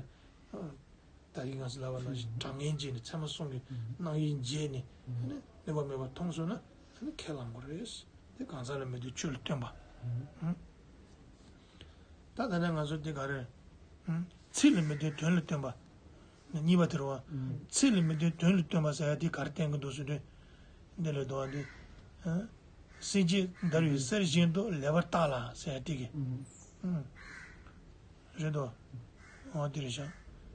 ད་གིན་ང་ཚོ་ལབ་པ་ནང་བཞིན་དྲང་ངེས་བྱས་ནས་ཚད་མ་གསུམ་གྱི་རྣམ་དབྱེ་འབྱེད་ནས་ཨ་ནི་གནོད་པ་མེད་པར་མཐོང་སོང་ན་ཨ་ནི་ཁས་བླང་དགོས་རེད། དེ་གང་ཟག་ལ་མི་སྟོན་ཆོས་ལ་སྟོན་པ། ད་ད་ནས་ང་ཚོ་དེ་ག་རེ། ཚིག་ལ་མི་སྟོན་དོན་ལ་སྟོན་པ། གཉིས་པ་དེ་རེད་པ། ཚིག་ལ་མི་སྟོན་དོན་ལ་སྟོན་པ་ཟེར་ཡ་དེ་ག་རེ་བསྟན་གྱི་འདུག་ཟེར་དུས། འདི་ལ་འདུག་པ་འདི། སེམས་ཅན་བདར་བའི་གསེར་བཞིན་དུ་ལེགས་པར་བརྟགས་ལ་ཟེར་ཡ་དེ་གི། རེད་དོ། འོ་དེ་རེད་ཤག་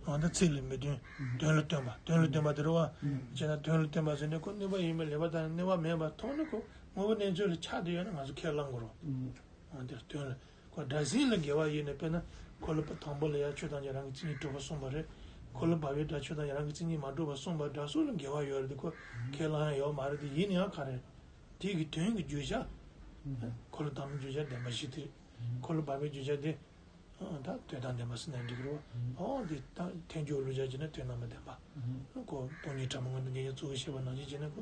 འོ་ད་ཚིག་ལ་མི་སྟོན། དོན་ལ་སྟོན་པ། དོན་ལ་སྟོན་པ་དེ་རེད་པ། བྱས་ན་དོན་ལ་སྟོན་པ་ཟེར་ནས་ཁོ་གནོད་པ་ཡོད་མེད་ལེགས་པར་བརྟགས་ནས་གནོད་པ་མེད་པར་མཐོང་ན་ཁོ་དངོས་པོ་གནས་ཚུལ་ལ་ཆགས་བསྡད་ཡོད་ན་ང་ཚོ་ཁས་བླང་དགོས་རེད། འོ་དེར་དོན་ལ་ཁོ་སྒྲ་ཟིན་ལ་འགལ་བ་ཡོད་ན། དཔེར་ན་ཁོ་ལ་དང་པོ་ལ་ཡ་ཆོས་དང་ཉན་རང་གི་མཚན་ཉིད་གྲུབ་པ་གསུངས་པ་རེད། ཁོ་ལ་བར་པའི་སྒྲ་ཆོས་དང་ཉན་རང་གི་མཚན་ཉིད་མ་གྲུབ་པ་གསུངས་པ་སྒྲ་གསུམ་ལ་འགལ་བ་ཡོད་རེད་དེ་ཁོ་ཁས་བླང་ཡ་ཡོད་མ་རེད་དེ། ཡིན་ན་ཡང་ག་རེ། དེ་གི་དོན་གྱི་བརྗོད་བྱ། ཁོ་ལ་དང་པོ་བརྗོད་བྱ་བདེན་པ་བཞི་དེ། ཁོ་ལ་བར་པའི་བརྗོད་བྱ་དེ། ད་དོན་དམ་བདེན་པ་ཟེར་ན་འགྲིག་གི་རེད་པ། འོ་འདི་ད་ཐལ་འགྱུར་བློ་སྦྱར་བྱས་ན་དོན་དམ་པ་བདེན་པ། ཁོ་སྟོང་ཉིད་ཕྲ་མོ་མངོན་དུ་ཉིད་ཀྱི་གཙོ་བོ་ཞེས་པ་ནང་བཞིན་བྱས་ན་ཁོ་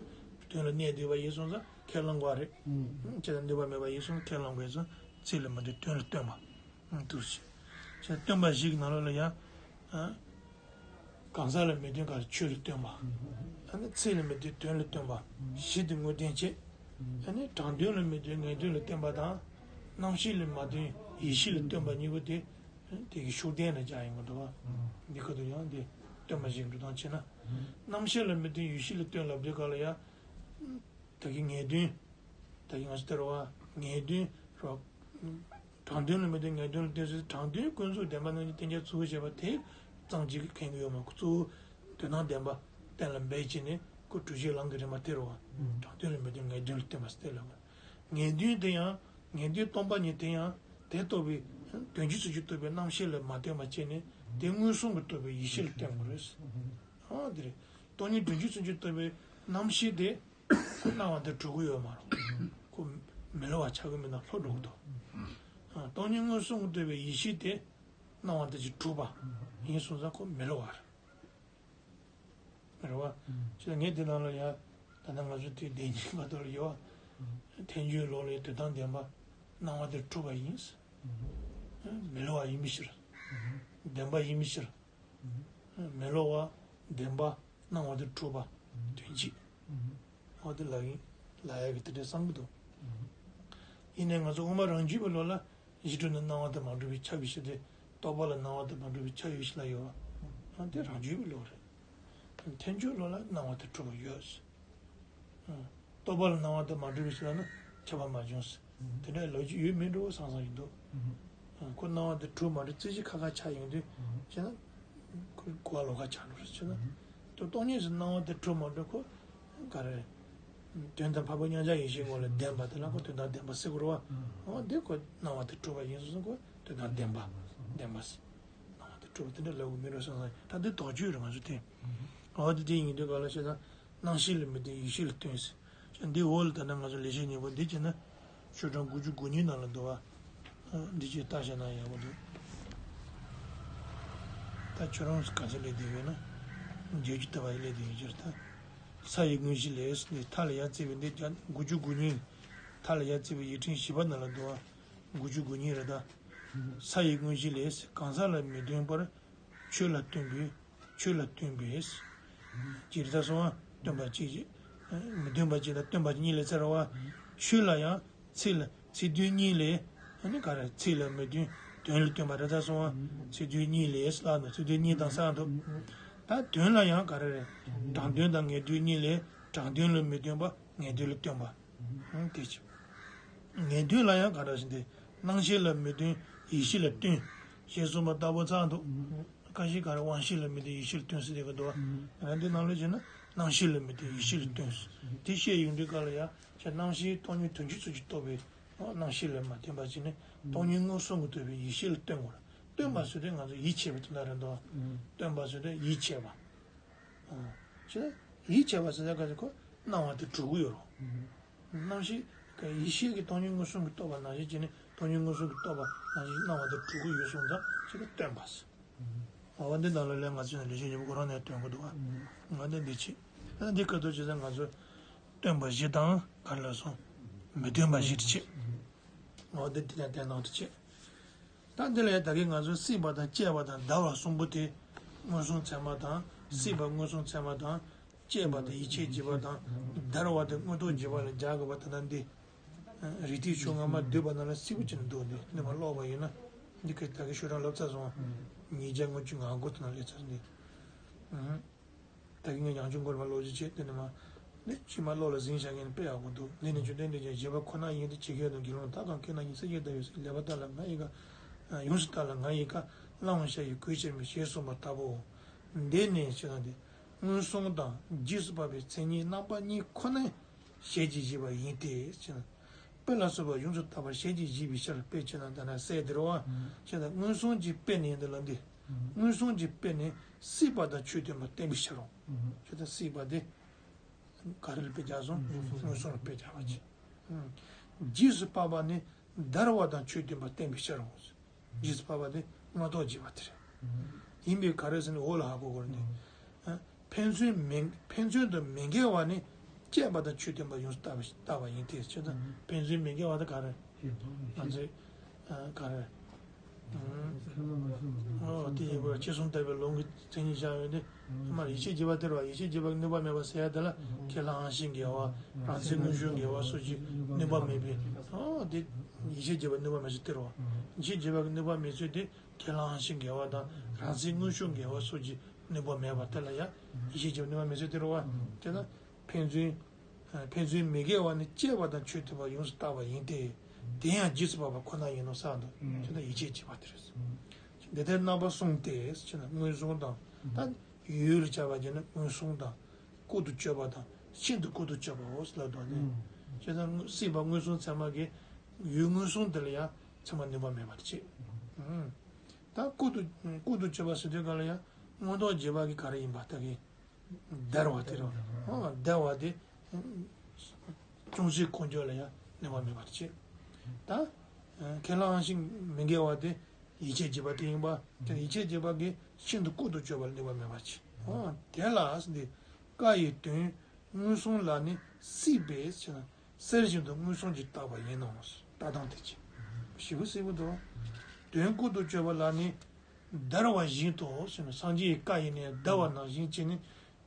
དོན་ལ་གནས་བསྡད་པ་ཡིན་སོང་ཙང་ཁས་བླང་དགོས་པ་རེད། ཁྱེད་དང་གནོད་པ་མེད་པ་ཡིན་སོང་ཁས་བླང་དགོས་སོང་། ཚིག་ལ་མི་སྟོན་དོན་ལ་སྟོན་པ། འདུག་སེ། བྱས་སྟོན་པ་བཞི་གི་ནང་ལོགས་ལ་ཡང་། གང་ཟག་ལ་མི་ལྟོས་ག་ཆོས་ལ་ལྟོས་པ། ཨ་ནི་ཚིག་ལ་མི་ལྟོས་དོན་ལ་ལྟོས་པ། བཞི་དེ་དངོས་བསྟན་བྱེད། ཨ་ནི་དྲང་དོན་ལ་མི་ལྟོས་ངེས་དོན་ལ་ལྟོས་པ་དང་། རྣམ་ཤེས་ལ་མ་ལྟོས་ཡིད་ཤེས་ལ་ལྟོས་པ་གཉིས་པོ་དེ། དེ་གི་ཤུགས་ལྡན་ལ་སྦྱར་ཡོང་གི་འདུག་བ། འདི་ཁ་ཐུག་ཡང་འདི་སྟོན་པ་ཞིག་འགྲོ་སྟངས་བྱས་ན། རྣམ་ཤེས་ལ་མི་ལྟོས་ཡིད་ཤེས་ལ་ལྟོས་ལབ་དུས་སྐབས་ལ་ཡང་། ད་གི་ངེས་དོན། ད་གི་ང་ཚོ་ལྟར་བ་ངེས་དོན་རོ། དྲང་དོན་ལ་མི་ལྟོས་ངེས་དོན་ལ་ལྟོས་ཟེར། དྲང་དོན་ཀུན་རྫོབ་བདེན་པ་རྣམ་འབྱེད་གཏན་འཁེལ་ཚུལ་ཞེས་པ་དེ་ཙམ་གཅིག་གིས་མཁྱེན་གྱི་ཡོད་མ་རེད། གཙོ་བོ་དོན་དམ་བདེན་པ་གཏན་ལ་འབེབས་བྱས་ནས་ཁོ་གྲུབ་ཆོས་ལམ་གྱི་རིམ་པ་དེ་རེད་བ། དྲང་དོན་ལ་མི་ལྟོས་ངེས་དོན་ལ་ལྟོས་པ་ཟེར་ལབ་པ། ངེས་དོན་དེ་ཡང་ངེས་དོན་སྟོང་པ་ཉིད་དེ་ཡང་དེ་རྟོགས་པའི་དོན་སྤྱི་ཚུལ་གྱིས་རྟོགས་པའི་རྣམ་ཤེས་ལ་མ་ལྟོས་པ་བྱས་ནས་དེ་མངོན་སུམ་གྱིས་རྟོགས་པའི་ཡིད་ཤེས་ལ་ལྟོས་དགོས་རེད། ཨ་དེ་རེད། སྟོང་ཉིད་དོན་སྤྱི་ཚུལ་གྱིས་རྟོགས་པའི་རྣམ་ཤེས་དེ། སྣང་བ་དེ་གྲུབ་ཀྱི་ཡོད་མ་རེད། ཁོ་མི་སླུ་བ་ཆགས་ཀྱི་མིན་ན་ལྷོད་འགྲོ་གི་འདུག་ཨ། སྟོང་ཉིད་མངོན་སུམ་གྱིས་རྟོགས་པའི་ཡིད་ཤེས་དེ་སྣང་བ་དེ་ཅིག་གྲུབ་པ་ཡིན་སོང་ཙང་ཁོ་མི་སླུ་བ་རེད། རེད་བ། ཅེས་ངས་དེ་ནང་ལ་ཡ། ད་ནང་ང་ཚོ་དུས་བདེན་གཉིས་མ་གཏོགས་ཡོད་བ། ཐལ་འགྱུར་ལུགས་ལ་དོན་དམ་བདེན་པ། སྣང་བ་དེ་གྲུབ་པ་ཡིན། མི་སླུ་བ་ཡིན་པའི་ཕྱིར། བདེན་པ་ཡིན་པའི་ཕྱིར། མི་སླུ་བ། བདེན་པ། སྣང་བ་དེ་གྲུབ་པ། དོན་གཅིག་འོ་དེ་ལབ་ཡིན། ལབ་ཡག་གི་དེ་འདྲའི་བསམ་གྱི་འདུག་ཡིན་ནའི་ང་ཚོ་དབུ་མ་རང་རྒྱུད་པའི་ལུགས་ལ་གཞི་གྲུབ་ནི་སྣང་བ་དང་མ་གྲུབ་པའི་ཆ་ཡོད་ཕྱིར་ཏེ། རྟོག་པ་ལ་སྣང་བ་དང་མ་གྲུབ་པའི་ཆ་ཡོད་ཕྱིར་ལབ་ཡོད་བ། དེ་རང་རྒྱུད་པའི་ལུགས་རེད། ཐལ་འགྱུར་ལུགས་ལ་སྣང་བ་དང་གྲུབ་པ་ཡོད། རྟོག་པ་ལ་སྣང་བ་དང་མ་གྲུབ་པའི་ཕྱིར་ལབ་ན་ཁྱབ་པ་མ་བྱུང་། དེ་འདྲའི་ལོ་རྒྱུས་ཡོད་མེད་འགྲོ་བསམ་བསམ་ཡིན་འདུག་ཁོ་སྣང་བ་དེ་གྲུབ་མ་གྲུབ་རྩེ་གཅིག་ཁ་ཁ་ཆགས་ཡོང་དུས་བྱས་ན། ཁོ་གོ་བ་ལོག་ཁ་ཆགས་འགྲོ་རེད་བྱས་ན། དོན་སྟོང་ཉིད་ཟེར་སྣང་བ་དེ་གྲུབ་མ་གྲུབ་ཁོ། ག་རེ། དོན་དམ་འཕགས་པའི་མཉམ་གཞག་ཡེ་ཤེས་ངོ་ལ་བདེན་པ་དེ་ལ་ཁོ་དོན་དམ་བདེན་པ་ཟེར་དགོས་རེད་བ། འོ་དེ་ཁོ་སྣང་བ་དེ་གྲུབ་པ་ཡིན་སོང་ཙང་ཁོ་དོན་དམ་བདེན་པ། བདེན་པ་ཟེར། སྣང་བ་དེ་གྲུབ་པ་དེ་འདྲ་ལབ་དགོས་མིན་འགྲོ་བསམ་བསམ་ཡིན། ད་འདི་དོགས་གཅོད་རེད་ང་ཚོ་དེ། འོ་དེ་དེ་ཡིན་དུས་ག་ལ་བྱས་ཙང་། སྣང་ཤེས་ལ་མི་ལྟོས་ཡིད་ཤེས་ལ་ལྟོས་ཟེར། འདི་འོག་ལ་ད་ལྟ་ང་ཚོ་ལེགས་བཤད་སྙིང་པོ་འདི་བྱས་ན། ཤོག་གྲངས་དགུ་བཅུ་གོ་གཉིས་ནང་ལ་འདུག་བ། འདི་ཅིག་ལྟ་བྱས་ན་ཡག་པོ་འདུག་ད་ཁྱོད་རང་ག་ཚོད་སླེབས་བསྡད་ཡོད་ན། བརྗོད་ཀྱི་ལྟ་བ་ཡི་སླེབས་བསྡད་ཡོད་ཅེས་ད། ས་ཡི་དངོས་གཞི་ལས་འདི་མཐའ་ལ་ཡར་བརྩིས་པའི་འདི་བརྒྱ་དགུ་བཅུ་གོ་གཉིས། མཐའ་ལ་ཡར་བརྩིས་པའི་ཡིག་ཕྲེང་བཞི་པ་ནང་ལ་འདུག་བ། དགུ་བཅུ་གོ་གཉིས་རེད་ད། ས་ཡི་དངོས་གཞི་ལས་གང་ཟག་ལ་མི་ལྟོས་པར། ཆོས་ལ་ལྟོས་པའི། ཆོས་ལ་ལྟོས་པས། ཅེས་རེད་ད་སོང་བ། ལྟོས་པ་གཅིག་གིས། མི་ལྟོས་པ་གཅིག་དང་ལྟོས་པ་གཉིས་ལས་ཚར་བ། ཆོས་ལ་ཡང་ཚིག་ལ་ཚིག་དོན་གཉིས་ལས། ཨ་ནི་ག་རེ་ཚིག་ལ་མི་ལྟོས་དོན་ལ་ལྟོས་པ་རེད་ད་སོང་བ། ཚིག་དོན་གཉིས་ལས་ལབ་ན་ཚིག་དོན་གཉིས་དང་གསལ་འདུག་ད་དོན་ལ་ཡང་ག་རེ་རེད། དྲང་དོན་དང་ངེས་དོན་གཉིས་ལས་དྲང་དོན་ལ་མི་ལྟོས་པ་ངེས་དོན་ལ་ལྟོས་པ། ཨང་དེ་ཆེ། ངེས་དོན་ལ་ཡང་ག་འདྲ་ཞིག་འདི། སྣང་ཤེས་ལ་མི་ལྟོས་ཡིད་ཤེས་ལ་ལྟོས། ཞེས་གསུངས་པ་ལྟ་བུ་ཚང་འདུག་ཁ་ཤས་ག་རེ་དབང་ཤེས་ལ་མི་ལྟོས་ཡིད་ཤེས་ལ་ལྟོས་ཟེར་བསྡད་ཀྱི་འདུག་བ། ང་འདི་ནང་ལ་བྱས་ན་སྣང་ཤེས་ལ་མི་ལྟོས་ཡིད་ཤེས་ལ་ལྟོས། དེ་བཤད་ཡོང་དུས་སྐབས་ལ་ཡང་ཁྱེད་སྣང་ཤེས་སྟོང་ཉིད་དོན་སྤྱི་ཚུལ་གྱིས་རྟོགས་པའི་སྣང་ཤེས་ལ་མ་ལྟོས་པ་བྱས་ནས་སྟོང་ཉིད་མངོན་སུམ་གྱིས་རྟོགས་པའི་ཡིད་ཤེས་ལ་ལྟོས་དགོས་རེད། ལྟོས་པ་ཟེར་དུས་ང་ཚོ་ཡིད་ཆེས་པ་དེ་འདྲ་རེད་འདུག་བ། ལྟོས་པ་ཟེར་དུས་ཡིད་ཆེས་པ། ཨ། ཅེས། ཡིད་ཆེས་པ་ཟེར་ཡག་ག་ཟེར་ཁོ་སྣང་བ་དེ་གྲུབ་ཀྱི་ཡོད་རེད། སྣང་ཤེས་ཀྱི་ཡིད་ཤེས་ཀྱིས་སྟོང་ཉིད་མངོན་སུམ་གྱིས་རྟོགས་པ་ནང་བཞིན་བྱས་ནས་སྟོང་ཉིད་མངོན་སུམ་གྱིས་རྟོགས་པ་ནང་བཞིན་སྣང་བ་དེ་གྲུབ་ཀྱི་ཡོད་སོང་ཙང་ཅེས་ལ་སྟོན་པ་ཟེར། འོ་འདི་ནང་ལ་ལས་ང་ཚོས་ལེགས་བཤད་སྙིང་པོ་ཁོ་རང་ནས་སྟོན་གྱི་འདུག་བ། འོ་འདི་འདི་བྱེད། ཨ་ནི་འདི་ཁ་ཐུག་བྱས་ཙང་ང་ཚོས་སྟོན་པ་བཞི་དང་ག་རེ་ལབ་སོང་། མི་སྟོན་པ་བཞི་དེ་བྱེད། འོ་འདི་འདི་ནས་བསྟན་སྟངས་དེ་བྱེད། ད་འདི་ལ་ད་གིན་ང་ཚོས་སྲིད་པ་དང་བཅས་པ་དང་བརྡལ་བ་གསུམ་པོ་དེ་མངོན་སུམ་ཚད་མ་དང་སྲིད་པ་མངོན་སུམ་ཚད་མ་དང་བཅས་པ་དང་ཡིད་ཆེས་བྱེད་པ་དང་བརྡལ་བ་དེ་མངོན་རྟོགས་བྱེད་པ་ལ་སྦྱར་དགོས་པ་ད་ལྟ་འདི། རིགས་གཏེར་ཆོས་སྔ་མ་བསྡུས་པ་ནང་ལ་གསལ་པོ་བྱས་ནས་འདུག་འདི་འདི་མ་ཀློག་པ་ཡིན་ན་འདི་ག་ད་གིན་ཤོག་གྲངས་ལབ་ཚར་སོང་། ཉིས་བརྒྱ་ལྔ་བཅུ་ང་དགུ་དེ་ནང་སླེབས་ཚར་འདི། ད་གིན་ངས་ཡང་བསྐྱར་མགོ་ལ་མ་ཀློག་རྒྱུ་བྱས་དེ་ནི་མ། ནི་ཕྱི་མ་བློ་ལ་ཟིན་བཞག་མཁན་དཔེ་ཡག་པོ་འདུག་ལས་ནི་བཅོམ་ལྡན་འདས་ཀྱིས་བཞེད་པ་ཁོ་ན་ཡིན་ཏེ་ཇི་སྐད་དུ་དགེ་སློང་དག་གམ་སྐད་ན་ཡིན་ས་སྐྱེས་ལྟ་བུའི་ལེགས་པར་ལྟ་ལ་ང་ཡི་ག་ཡོངས་སུ་ལྟ་ལ་ང་ཡི་ག་བླང་བྱ་ཡི་གོས་ཕྱིར་མིན་ཞེས་གསུངས་པ་ལྟ་བུའོ། འདི་ནི་ཞེ་ན་འདི་མངོན་སུམ་དང་རྗེས་སུ་དཔག་པའི་མཚན་ཉིད་རྣམ་པ་གཉིས་ཁོ་ནའི་ཞལ་གྱིས་བཞེས་པ་ཡིན་ཏེ་ཞེ་ན། དཔེ་ལ་སོགས་པ་ཡོངས་སུ་དག་པར་ཞལ་གྱིས་བཞེས་པའི་ཕྱིར་དཔེ་ཕྱིར་ན་ད་ན་གསལ་དེ་རུ་བ། ཞེ་ན་མངོན་སུམ་གྱི་དཔེ་ནི་འདི་ལ་འདི། མངོན་སུམ་གྱི་དཔེ་ནི་སྲིད་པ་དང་ཆོས་སྟོན་པ་བསྟན་པའི་ཕྱིར་རོ། ཞེ་ན་སྲིད་པ་དེ། ག་རེ་ལ་དཔེ་བརྒྱབ་སོང་། མངོན་སུམ་ལ་དཔེ་བརྒྱབ་པ་ཅི། རྗེས་སུ་དཔག་པ་ནི་བརྡལ་བ་དང་ཆོས་སྟོན་པ་བསྟན་པའི་ཕྱིར་རོ། རྗེས་སུ་དཔག་པ་དེ་མངོན་རྟོགས་བྱེད་པ་དེ་རེད། ཡིན་པས་ག་རེ་ཟེར་ན་འོག་ལ་ཧ་གོ་དགོས་རེད་དེ། ཕན་ཚུན་མི་ཕན་ཚུན་དུ་མི་འགལ་བ་ནི་བཅས་པ་དང་ཆོས་སྟོན་པ་ཡོངས་སུ་དག་པ་དག་པ་ཡིན་ཏེ་ཆོས་དང་ཕན་ཚུན་མི་འགལ་བ་དེ་ག་རེ། ང་ཚོས་ག་རེ། ཨོ་དེ་ཡིན་པར་ཅི་གསུང་ལྟ་བུའི་ལུང་གི་མཚན་ཉིད་བཞག་ཡོད་དེ། མར་ཡིད་ཆེས་བྱེད་པ་དེ་རེད་བ། ཡིད་ཆེས་བྱེད་པ་གི་ནུས་པ་མེད་པ་ཟེར་ཡ་དེ་ལ་ཁས་བླངས་ཤིང་འགལ་བ། རང་མཚན་མངོན་ཤུགས་འགལ་བ་སོགས་ཀྱི་ནུས་པ་མེད་པས། ཨོ་དེ་ཡིད་ཆེས་བྱེད་པ་ནུས་པ་མེད་ཚུལ་དེ་རེད་བ། ཡིད་ཆེས་བྱེད་པ་གི་ནུས་པ་མེད་ཚུལ་དེ་ཁས་བླངས་ཤིང་འགལ་བ་དང་རང་མཚན་མངོན་ཤུགས་འགལ་བ་སོགས་ཀྱི་ནུས་པ་མེད་པ་དེ་ལ་ཡང་ཡིད་ཆེས་བྱེད་པ་ནུས་པ་མེད་ཚུལ་དེ་རེད་བ། དེ་ལ་ཕན་ཚུན། ཕན་ཚུན་མི་འགལ་བ་ནི་དཔྱད་པ་དང་ཆོས་མཐུན་པ་ཡོངས་སུ་བརྟགས་པ་ཡིན་ཏེ། དེ་ཡང་རྗེས་སུ་དཔག་པ་ཁོ་ན་ཡིན་ནོ་གསུངས་འདུག་དེ་ལ་ཡིད་ཆེས་བྱེད་པ་དེ་རེད། འདི་ལྟར་རྣམ་པ་གསུམ་སྟེ་ཟེར་ན་མངོན་སུམ་དང་། ད་ཡུལ་ལ་བྱ་བ་བྱས་ན་མངོན་སུམ་དང་། ལྐོག་ཏུ་གཅོད་པ་དང་ཤིན་ཏུ་ལྐོག་ཏུ་གཅོད་པའོ་ཟེར་ལབ་འདུག་ནི། བྱས་ཙང་སྲིད་པ་མངོན་སུམ་ཚད་མ་གི་ཡུལ་མངོན་སུམ་དེ་ལ་ཡང་ཚད་མ་ནུས་པ་མེད་པར་བྱེད། ད་ལྐོག་ཏུ་ལྐོག་ཏུ་གཅོད་པ་ཟེར་དུས་ག་ལ་ཡང་མངོན་རྟོགས་རྗེས་དཔག་གི་ག་རེ་ཡིན་པ་ལྟ་གི་བརྡར་བ་དེ་རེད། ཨ་བརྡར་བ་དེ་ཅུང་ཟད་ཁོང་ཁྲོ་ལ་ཡང་གནོད་པ་མེད་པར་བྱེད། ད་ཁས་བླངས་ཤིང་མི་འགལ་བ་དེ་ཡིད་ཆེས་བྱེད་པ་དེ་ཡིན་པ། དེ་ཡིད་ཆེས་བྱེད་པ་གིས་ཤིན་ཏུ་ལྐོག་ཏུ་གཅོད་པ་ལ་གནོད་པ་མེད་པར་བྱེད། ཨ་དེ་ལ་འདི་ཀ་ཡི་དོན་མངོན་སུམ་ལ་ནི་སྲིད་པས་ཟེར་ན། གསལ་བཞིན་དུ་མངོན་སུམ་གྱིས་བརྟགས་པ་ཡིན་ནོ། ལྟ་སྟངས་དེ་ཅི། ཞིབ་པོ་གསལ་པོ་འདུག་དོན་ལྐོག་ཏུ་གཅོད་པ་ལ་ནི་བརྡར་བ་བཞིན་དུ་ཟེར་ན། སངས་རྒྱས་ཀྱི་བཀའ་ཡིན་ནའི་བརྡར་བ་ནང་བཞིན་བྱས་ནས་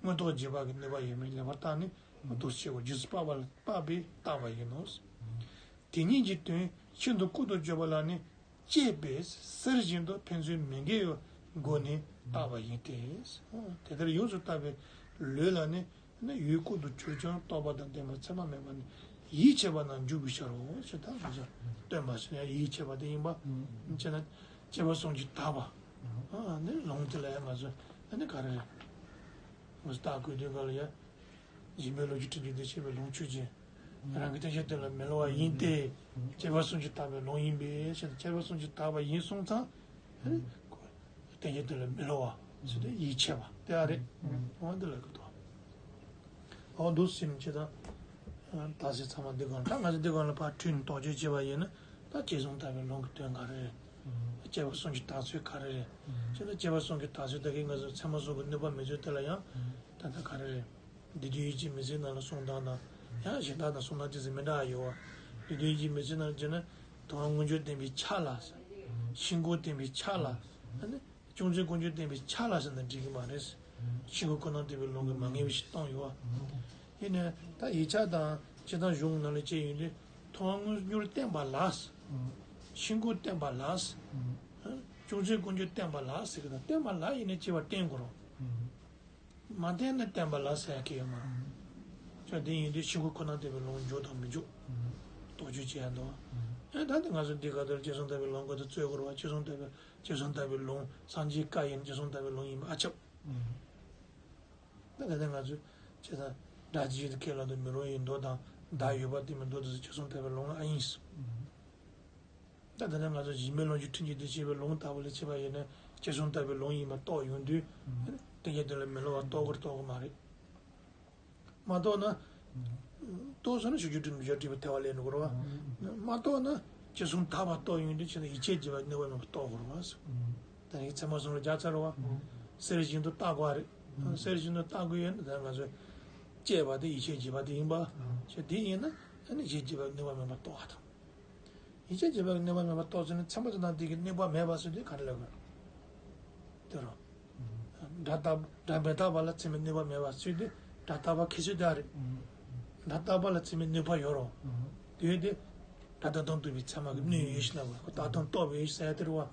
མངོན་རྟོགས་རྗེས་དཔག་གི་གནོད་པ་ཡོད་མེད་ལེགས་པར་བརྟགས་ནས་མངོན་རྟོགས་ཆེ་བ་རྗེས་སུ་དཔག་པ་ལ་དཔག་པས་བརྟགས་པ་ཡིན་ནོ། དེ་ཉིད་ཀྱི་དོན་ཤིན་ཏུ་ལྐོག་ཏུ་གཅོད་པ་ལ་ནི་དཔྱད་པས་གསལ་བཞིན་དུ་ཕན་ཚུན་མི་འགལ་བའི་སྒོ་ནས་བརྟགས་པ་ཡིན་ཏེ། དེ་ལྟར་ཡོངས་སུ་བརྟགས་པའི་ལུགས་ལ་ནི། ནི་ཡུལ་ལྐོག་ཏུ་གྱུར་ཀྱང་རྟོག་པ་དང་ལྡན་པ་ཚད་མ་མེད་པ་ནི་ཡིད་ཆེས་པ་ན་འཇུག་པའི་ཕྱིར་རོ་ཞེས་ད་ང་ཚོ་སྟོན་པ་ཟེར་ཡང་ཡིད་ཆེས་པ་དེ་ཡིན་པ། བྱས་ན་སྐྱེས་པ་གསུམ་གྱིས་དག་པ། ཨ་ནི་ལུང་དེ་ལ་ཡང་ང་ཚོ་ཨ་ནི་ག་རེ་རེད། ང་ཚོ་བརྟག་དགོས་དུས་ག་ལ་ཡང་སྦྱིན་པའི་ལོ་རྒྱུས་ཁྲིད་རྒྱུ་དེ་བྱས་པའི་ལུང་ཆོས་ཅན། རང་གི་བསྟན་བྱ་དེ་ལ་མི་སླུ་བ་ཡིན་ཏེ། སྐྱེས་པ་གསུམ་གྱིས་དག་པའི་ལུང་ཡིན་པས་ཞེས་སྐྱེས་པ་གསུམ་གྱིས་དག་པ་ཡིན་སོང་ཙང་། བསྟན་བྱ་དེ་ལ་མི་སླུ་བ་ཟེར་ཏེ་ཡིད་ཆེས་པ་དེ་ཨ་རེད། འོ་འདི་ལ་གི་དོ། འོ་འདུག་སེ་བྱས་ཙང་། ད་སེ་ཚང་མ་འདི་གང་ད་ང་ཚོ་འདི་གང་ལ་ཕར་ཁྲིད་ནས་རྟོག་དཔྱོད་བྱས་པ་ཡིན་ན་ད་ཅི་གསུངས་ལྟ་བུའི་ལུང་གི་དོན་ག་རེ་རེད། སྐྱེས་པ་གསུམ་གྱིས་དག་ཚུལ་ག་རེ་རེད། བྱས་ན་སྐྱེས་པ་གསུམ་གྱིས་དག་ཚུལ་དེ་གིས་ང་ཚོ་ཚད་མ་གསུམ་གྱི་གནོད་པ་མེད་ཚུལ་དེ་ལ་ཡང་ད་ལྟ་ག་རེ་རེད། འདི་དུས་ཡིད་ཆེས་མི་སྲིད་ན་ལ་གསུང་སྟངས་དང་། ཡང་གཞན་དག་དང་གསུང་སྟངས་ཅི་ཟེར་མི་འདྲ་ཡོད་བ། འདི་དུས་ཡིད་ཆེས་མི་སྲིད་ན་ལ་བྱས་ན་དོན་མངོན་གྱུར་བསྟན་པའི་ཆ་ལ། ཤིན་ཏུ་བསྟན་པའི་ཆ་ལ། ཨ་ནི་ཅུང་ཟད་མངོན་གྱུར་བསྟན་པའི་ཆ་ལ་ཟེར་ན་འགྲིག་གི་མ་རེད། ཤིན་ཏུ་ཁོ་ན་བསྟན་པའི་ལུང་གིས་མ་ངེས་པ་ཞིག་བཏང་ཡོད་བ། ཡིན་ནའི་ད་ཡིག་ཆ་དང་སྤྱིར་བཏང་གཞུང་ནང་ལ་བཅས་ཡོད་དུས་དོན་མངོན་གྱུར་བསྟན་པ་ལ། ཤིན་ཏུ་བསྟན་པ་ལ། ཅུང་ཟད་མངོན་གྱུར་བསྟན་པ་ལ་ཟེར་གི་དང་བསྟན་པ་ལ་ཡིན་ནའི་སྐྱེ་བ་བསྟན་དགོས་རོ། མ་བསྟན་ན་བསྟན་པ་ལ་ཟེར་ཡ་གི་ཡོད་མ་རེད། ཅག་དེ་ཡིན་དུས་ཤིན་ཏུ་ཁོ་ན་བསྟན་པའི་ལུང་འཇུག་དང་མི་འཇུག་རྟོག་དཔྱོད་བྱེད་ཡ་འདུག་ཨེ་ད་དེ་ང་ཚོ་འདི་ག་དེར་ཅི་གསུངས་ལྟ་བུའི་ལུང་ག་དེ་རྩོད་དགོས་རེད་བ། ཅི་གསུངས་ལྟ་བུའི་ཅི་གསུངས་ལྟ་བུའི་ལུང་སངས་རྒྱས་བཀའ་ཡིན་ཅི་གསུངས་ལྟ་བུའི་ལུང་ཡིན་པ་ཨ་ཁྱབ། ད་ག་དེ་ང་ཚོས་ཅི་ད་སྒྲ་ཇི་བཞིན་དུ་ཁས་བླངས་དང་མི་རུང་བའི་མདོ་དང་བརྡ་ཡོད་པ་བསྟན་པའི་མདོ་དེ་ཚོ་ཅི་གསུངས་ལྟ་བུའི་ལུང་ཨ་ཡིན། ད་དེ་ནས་ང་ཚོ་སྦྱིན་པའི་ལོངས་སྤྱོད་ཁྲིམས་ཀྱི་སྡེ་བྱས་པའི་ལུང་ལྟ་བུ་ལ་བྱས་པ་ཡིན་ན་ཅི་གསུངས་ལྟ་བུའི་ལུང་ཡིན་པ་རྟོགས་ཡོང་དུས། བསྟན་བྱ་དེ་ལ་མི་སླུ་བ་རྟོགས་དགོས་རྟོགས་དགོས་མ་རེད། མ་རྟོགས་ན། རྟོགས་སོང་ན་ཕྱོགས་བཅུའི་སྒྲིབ་པ་སྦྱོར་བྲལ་བའི་ཐལ་བ་ལེན་དགོས་རེད་བ། མ་རྟོགས་ན་ཅི་གསུངས་དག་པ་རྟོགས་ཡོང་དུས་ཕྱིར་ན་ཡིད་ཆེས་བྱེད་པའི་གནོད་པ་མེད་པ་རྟོགས་དགོས་རེད་བ། ད་ནི་ཚད་མ་གསུམ་ལ་སྦྱར་ཚར་རེད་བ། གསལ་བཞིན་དུ་བརྟག་དགོས་རེད། གསལ་བཞིན་དུ་བརྟག་དགོས་ཡོད་ན་ད་ང་ཚོས་དཔྱད་པ་དེ་ཡིད་ཆེས་བྱེད་པ་དེ་ཡིན་པ། ཞེས་དེ་ཡིན་ན་ཨ་ནི་ཡིད་ཆེས་བྱེད་པའི་གནོད་པ་མེད་པ་རྟོགས་པ་དང་། ཡིད་ཆེས་བྱེད་པའི་གནོད་པ་མེད་པ་རྟོགས་ཚུལ་ནི་ཚད་མ་དེ་དང་དེ་གི་གནོད་པ་མེད་པ་ཟེར་དུས་ག་རེ་ལབ་དགོས། དེ་རུ། སྒྲ་རྟག་སྒྲ་མི་རྟག་པ་ལ་ཚད་མའི་གནོད་པ་མེད་པ་ཟེར་དུས་སྒྲ་རྟག་པ་ཁྱད་གསོད་དེ་རེད། སྒྲ་རྟག་པ་ལ་ཚད་མའི་གནོད་པ་ཡོད་རུང་། དེ་ཡོད་དེ། སྒྲ་རྟག་སྟོང་རྟོགས་པའི་ཚད་མ་གི་གནོད་ཡོད་ཞེས་ལབ་དགོས། རྟག་སྟོང་རྟོགས་པའི་ཟེར་ཡ་དེ་རུ་བ།